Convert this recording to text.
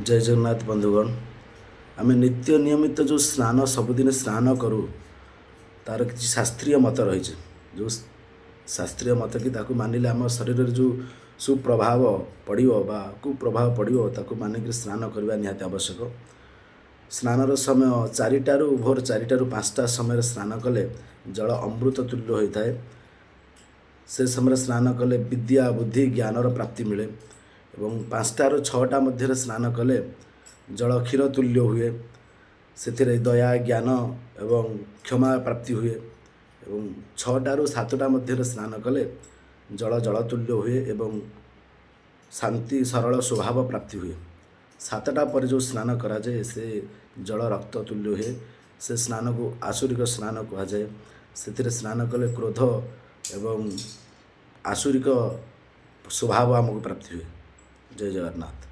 ଜୟ ଜଗନ୍ନାଥ ବନ୍ଧୁଗଣ। ଆମେ ନିତ୍ୟ ନିୟମିତ ଯେଉଁ ସ୍ନାନ, ସବୁଦିନ ସ୍ନାନ କରୁ, ତା'ର କିଛି ଶାସ୍ତ୍ରୀୟ ମତ ରହିଛି। ଯେଉଁ ଶାସ୍ତ୍ରୀୟ ମତ କି ତାକୁ ମାନିଲେ ଆମ ଶରୀରରେ ଯେଉଁ ସୁପ୍ରଭାବ ପଡ଼ିବ ବା କୁପ୍ରଭାବ ପଡ଼ିବ, ତାକୁ ମାନିକରି ସ୍ନାନ କରିବା ନିହାତି ଆବଶ୍ୟକ। ସ୍ନାନର ସମୟ 4ଟାରୁ, ଭୋର 4ଟାରୁ 5ଟା ସମୟରେ ସ୍ନାନ କଲେ ଜଳ ଅମୃତ ତୁଲ୍ୟ ହୋଇଥାଏ। ସେ ସମୟରେ ସ୍ନାନ କଲେ ବିଦ୍ୟା, ବୁଦ୍ଧି, ଜ୍ଞାନର ପ୍ରାପ୍ତି ମିଳେ ଏବଂ 5ଟାରୁ 6ଟା ମଧ୍ୟରେ ସ୍ନାନ କଲେ ଜଳ କ୍ଷୀର ତୁଲ୍ୟ ହୁଏ। ସେଥିରେ ଦୟା, ଜ୍ଞାନ ଏବଂ କ୍ଷମା ପ୍ରାପ୍ତି ହୁଏ ଏବଂ 6ଟାରୁ 7ଟା ମଧ୍ୟରେ ସ୍ନାନ କଲେ ଜଳ ଜଳ ତୁଲ୍ୟ ହୁଏ ଏବଂ ଶାନ୍ତି, ସରଳ ସ୍ୱଭାବ ପ୍ରାପ୍ତି ହୁଏ। 7ଟା ପରେ ଯେଉଁ ସ୍ନାନ କରାଯାଏ, ସେ ଜଳ ରକ୍ତ ତୁଲ୍ୟ ହୁଏ। ସେ ସ୍ନାନକୁ ଆସୁରିକ ସ୍ନାନ କୁହାଯାଏ। ସେଥିରେ ସ୍ନାନ କଲେ କ୍ରୋଧ ଏବଂ ଆସୁରିକ ସ୍ୱଭାବ ଆମକୁ ପ୍ରାପ୍ତି ହୁଏ। ଜୟ ଜଗନ୍ନାଥ।